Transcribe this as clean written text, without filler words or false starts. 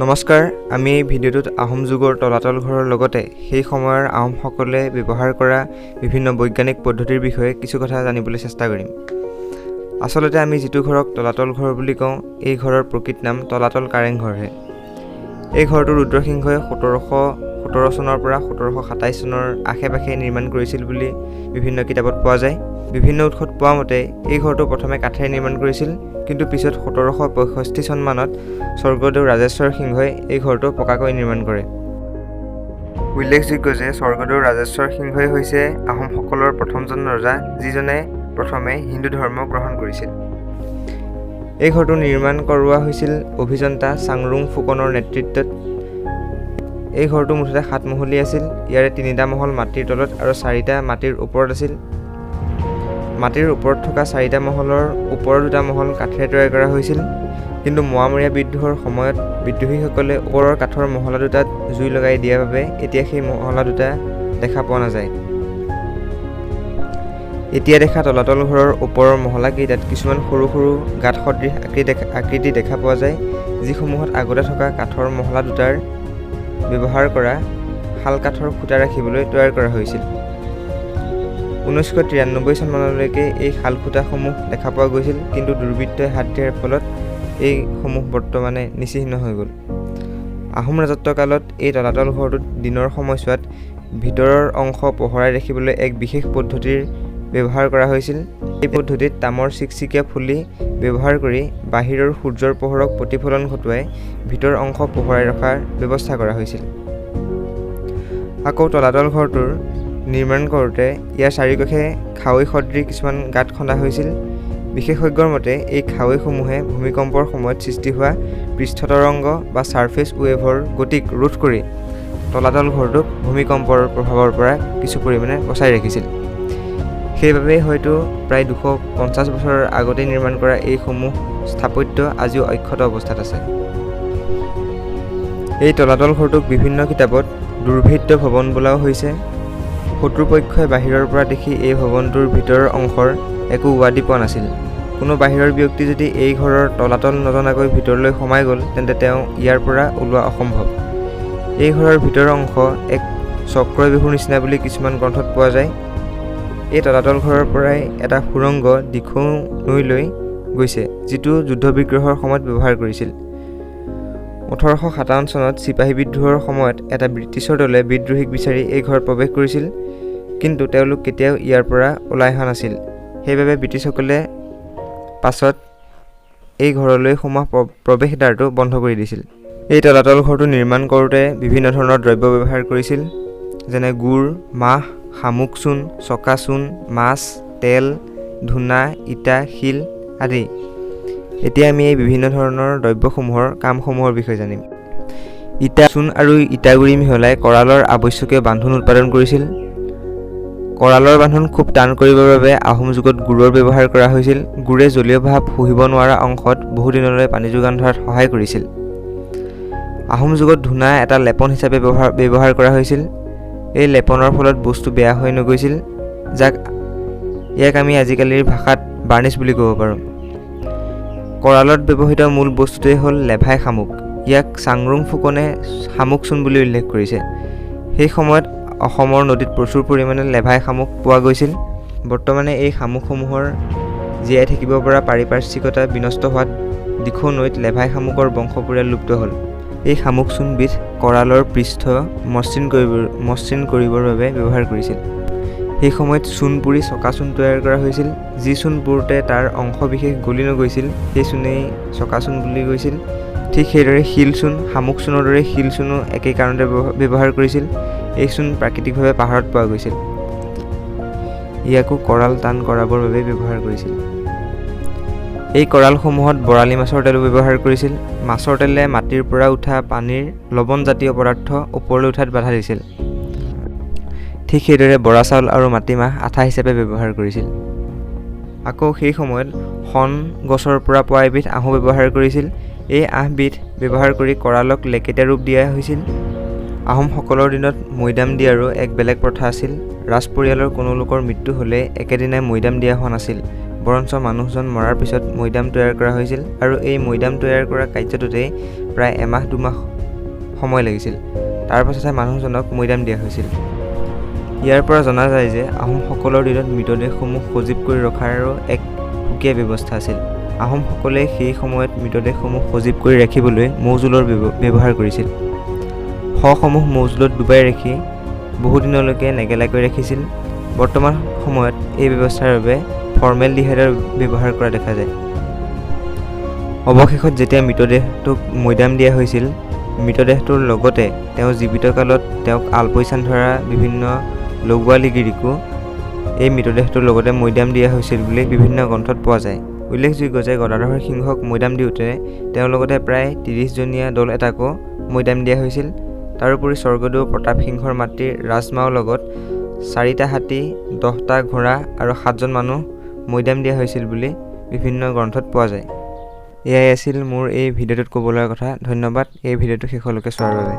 নমস্কাৰ, আমি এই ভিডিঅ'টোত আহোম যুগৰ তলাতল ঘৰৰ লগতে সেই সময়ৰ আহোমসকলে ব্যৱহাৰ কৰা বিভিন্ন বৈজ্ঞানিক পদ্ধতিৰ বিষয়ে কিছু কথা জানিবলৈ চেষ্টা কৰিম। আচলতে আমি যিটো ঘৰক তলাতল ঘৰ বুলি কওঁ, এই ঘৰৰ প্ৰকৃত নাম তলাতল কাৰেংঘৰহে। এই ঘৰটো ৰুদ্ৰসিংহই 1717 চনৰ পৰা 1727 চনৰ আশে পাশে নিৰ্মাণ কৰিছিল বুলি বিভিন্ন কিতাপত পোৱা যায়। বিভিন্ন উৎসত পোৱা মতে এই ঘৰটো প্ৰথমে কাঠেৰে নিৰ্মাণ কৰিছিল, কিন্তু পিছত 1765 চনমানত স্বৰ্গদেউ ৰাজেশ্বৰ সিংহই এই ঘৰটো পকাকৈ নিৰ্মাণ কৰে। উল্লেখযোগ্য যে স্বৰ্গদেউ ৰাজেশ্বৰ সিংহই হৈছে আহোমসকলৰ প্ৰথমজন ৰজা, যিজনে প্ৰথমে হিন্দু ধৰ্ম গ্ৰহণ কৰিছিল। এই ঘৰটো নিৰ্মাণ কৰোৱা হৈছিল অভিযন্তা চাংৰুং ফুকনৰ নেতৃত্বত। এই ঘৰটো মুঠতে সাতমহলীয়া আছিল। ইয়াৰে তিনিটা মহল মাটিৰ তলত আৰু চাৰিটা মাটিৰ ওপৰত আছিল। মাটিৰ ওপৰত থকা চাৰিটা মহলৰ ওপৰৰ দুটা মহল কাঠেৰে তৈয়াৰ কৰা হৈছিল, কিন্তু মোৱামৰীয়া বিদ্ৰোহৰ সময়ত বিদ্ৰোহীসকলে ওপৰৰ কাঠৰ মহলা দুটাত জুই লগাই দিয়াৰ বাবে এতিয়া সেই মহলা দুটা দেখা পোৱা নাযায়। এতিয়া দেখা তলাতল ঘৰৰ ওপৰৰ মহলাকেইটাত কিছুমান সৰু সৰু গাঁত সদৃশ আকৃতি দেখা পোৱা যায়, যিসমূহত আগতে থকা কাঠৰ মহলা দুটাৰ ব্যৱহাৰ কৰা শাল কাঠৰ খুঁটা ৰাখিবলৈ তৈয়াৰ কৰা হৈছিল। 1993 চনমানলৈকে এই শাল খুঁটাসমূহ দেখা পোৱা গৈছিল, কিন্তু দুৰ্বৃত্তই হাত দিয়াৰ ফলত এইসমূহ বৰ্তমানে নিচিহ্ন হৈ গ'ল। আহোম ৰাজত্বকালত এই তলাতল ঘৰটোত দিনৰ সময়ছোৱাত ভিতৰৰ অংশ পোহৰাই ৰাখিবলৈ এক বিশেষ পদ্ধতিৰ ব্যৱহাৰ কৰা হৈছিল। এই পদ্ধতিত তামৰ চিকচিকীয়া ফুলি ব্যৱহাৰ কৰি বাহিৰৰ সূৰ্যৰ পোহৰক প্ৰতিফলন ঘটোৱাই ভিতৰৰ অংশ পোহৰাই ৰখাৰ ব্যৱস্থা কৰা হৈছিল। আকৌ তলাতল ঘৰটোৰ নিৰ্মাণ কৰোঁতে ইয়াৰ চাৰিওকাষে খাৱৈ সদৃশ কিছুমান গাঁত খন্দা হৈছিল। বিশেষজ্ঞৰ মতে এই খাৱৈসমূহে ভূমিকম্পৰ সময়ত সৃষ্টি হোৱা পৃষ্ঠতৰংগ বা ছাৰফেচ ৱেভৰ গতিক ৰোধ কৰি তলাতল ঘৰটোক ভূমিকম্পৰ প্ৰভাৱৰ পৰা কিছু পৰিমাণে বচাই ৰাখিছিল। সেইবাবেই হয়তো প্ৰায় 250 বছৰৰ আগতেই নিৰ্মাণ কৰা এইসমূহ স্থাপত্য আজিও অক্ষত অৱস্থাত আছে। এই তলাতল ঘৰটোক বিভিন্ন কিতাপত দুৰ্ভেদ্য ভৱন বোলাও হৈছে। শত্ৰুপক্ষই বাহিৰৰ পৰা দেখি এই ভৱনটোৰ ভিতৰৰ অংশৰ একো উৱাদি পোৱা নাছিল। কোনো বাহিৰৰ ব্যক্তি যদি এই ঘৰৰ তলাতল নজনাকৈ ভিতৰলৈ সোমাই গ'ল, তেন্তে তেওঁ ইয়াৰ পৰা ওলোৱা অসম্ভৱ। এই ঘৰৰ ভিতৰৰ অংশ এক চক্ৰবেহুৰ নিচিনা বুলি কিছুমান গ্ৰন্থত পোৱা যায়। এই তলাতল ঘৰৰ পৰাই এটা সুৰংগ দিখৌ নৈলৈ গৈছে, যিটো যুদ্ধ বিগ্ৰহৰ সময়ত ব্যৱহাৰ কৰিছিল। 1857 চনত চিপাহী বিদ্ৰোহৰ সময়ত এটা ব্ৰিটিছৰ দলে বিদ্ৰোহীক বিচাৰি এই ঘৰত প্ৰৱেশ কৰিছিল, কিন্তু তেওঁলোক কেতিয়াও ইয়াৰ পৰা ওলাই অহা নাছিল। সেইবাবে ব্ৰিটিছসকলে পাছত এই ঘৰলৈ সোমোৱা প্ৰৱেশদ্বাৰটো বন্ধ কৰি দিছিল। এই তলাতল ঘৰটো নিৰ্মাণ কৰোঁতে বিভিন্ন ধৰণৰ দ্ৰব্য ব্যৱহাৰ কৰিছিল, যেনে গুৰ, মাহ, শামুক চূণ, চকা চূণ, মাছ, তেল, ধূনা, ইটা, শিল আদি। এতিয়া আমি এই বিভিন্ন ধৰণৰ দ্ৰব্যসমূহৰ কামসমূহৰ বিষয়ে জানিম। ইটা, চূণ আৰু ইটাগুড়ি মিহলাই কৰালৰ আৱশ্যকীয় বান্ধোন উৎপাদন কৰিছিল। কৰালৰ বান্ধোন খুব টান কৰিবৰ বাবে আহোম যুগত গুৰৰ ব্যৱহাৰ কৰা হৈছিল। গুৰে জলীয় ভাৱ শুহিব নোৱাৰা অংশত বহুদিনলৈ পানী যোগান ধৰাত সহায় কৰিছিল। আহোম যুগত ধূনা এটা লেপন হিচাপে ব্যৱহাৰ কৰা হৈছিল। এই লেপনৰ ফলত বস্তু বেয়া হৈ নগৈছিল, ইয়াক আমি আজিকালিৰ ভাষাত বাৰ্নিছ বুলি ক'ব পাৰোঁ। কৰালত ব্যৱহৃত মূল বস্তুটোৱেই হ'ল লেভাই শামুক। ইয়াক চাংৰুং ফুকনে শামুক চূণ বুলি উল্লেখ কৰিছে। সেই সময়ত অসমৰ নদীত প্ৰচুৰ পৰিমাণে লেভাই শামুক পোৱা গৈছিল। বৰ্তমানে এই শামুকসমূহৰ জীয়াই থাকিব পৰা পাৰিপাৰ্শ্বিকতা বিনষ্ট হোৱাত দিখৌ নৈত লেভাই শামুকৰ বংশ পৰিয়াল লুপ্ত হ'ল। এই শামুক চূণবিধ কৰালৰ পৃষ্ঠ মসৃণ কৰিবৰ বাবে ব্যৱহাৰ কৰিছিল। সেই সময়ত চূণ পুৰি চকা চূণ তৈয়াৰ কৰা হৈছিল। যি চূণ পুৰোঁতে তাৰ অংশ বিশেষ গলি নগৈছিল, সেই চূণেই চকা চূণ বুলি গৈছিল। ঠিক সেইদৰে শিল চূণ, শামুক চূণৰ দৰে শিল চূণো একেই কাৰণতে ব্যৱহাৰ কৰিছিল। এই চূণ প্ৰাকৃতিকভাৱে পাহাৰত পোৱা গৈছিল। ইয়াকো কৰাল টান কৰাবৰ বাবে ব্যৱহাৰ কৰিছিল। এই কৰালসমূহত বৰালি মাছৰ তেলো ব্যৱহাৰ কৰিছিল। মাছৰ তেলে মাটিৰ পৰা উঠা পানীৰ লৱণজাতীয় পদাৰ্থ ওপৰলৈ উঠাত বাধা দিছিল। ঠিক সেইদৰে বৰা চাউল আৰু মাটিমাহ আঠা হিচাপে ব্যৱহাৰ কৰিছিল। আকৌ সেই সময়ত শণ গছৰ পৰা পোৱা এবিধ আঁহো ব্যৱহাৰ কৰিছিল। এই আঁহবিধ ব্যৱহাৰ কৰি কৰালক লেকেটীয়া ৰূপ দিয়া হৈছিল। আহোমসকলৰ দিনত মৈদাম দিয়াৰো এক বেলেগ প্ৰথা আছিল। ৰাজপৰিয়ালৰ কোনো লোকৰ মৃত্যু হ'লে একেদিনাই মৈদাম দিয়া হোৱা নাছিল, বৰঞ্চ মানুহজন মৰাৰ পিছত মৈদাম তৈয়াৰ কৰা হৈছিল আৰু এই মৈদাম তৈয়াৰ কৰা কাৰ্যটোতেই প্ৰায় এমাহ দুমাহ সময় লাগিছিল। তাৰ পাছতহে মানুহজনক মৈদাম দিয়া হৈছিল। ইয়াৰ পৰা জনা যায় যে আহোমসকলৰ দিনত মৃতদেহসমূহ সজীৱ কৰি ৰখাৰো এক সুকীয়া ব্যৱস্থা আছিল। আহোমসকলে সেই সময়ত মৃতদেহসমূহ সজীৱ কৰি ৰাখিবলৈ মৌজোলৰ ব্যৱহাৰ কৰিছিল। শৱসমূহ মৌজোলত ডুবাই ৰাখি বহুদিনলৈকে নেগেলাকৈ ৰাখিছিল। বৰ্তমান সময়ত এই ব্যৱস্থাৰ বাবে ফৰ্মেলডিহাইডৰ ব্যৱহাৰ কৰা দেখা যায়। অৱশেষত যেতিয়া মৃতদেহটোক মৈদাম দিয়া হৈছিল, মৃতদেহটোৰ লগতে তেওঁ জীৱিত কালত তেওঁক আলপৈচান ধৰা বিভিন্ন লগুৱা-লিগিৰীকো এই মৃতদেহটোৰ লগতে মৈদাম দিয়া হৈছিল বুলি বিভিন্ন গ্ৰন্থত পোৱা যায়। উল্লেখযোগ্য যে গদাধৰ সিংহক মৈদাম দিওঁতে তেওঁৰ লগতে প্ৰায় 30জনীয়া দল এটাকো মৈদাম দিয়া হৈছিল। তাৰোপৰি স্বৰ্গদেউ প্ৰতাপ সিংহৰ মাতৃ ৰাজমাওৰ লগত 4টা হাতী, 10টা ঘোঁৰা আৰু 7জন মানুহ মৈদাম দিয়া হৈছিল বুলি বিভিন্ন গ্ৰন্থত পোৱা যায়। এয়াই আছিল মোৰ এই ভিডিঅ'টোত ক'ব লগা কথা। ধন্যবাদ এই ভিডিঅ'টো শেষলৈকে চোৱাৰ বাবে।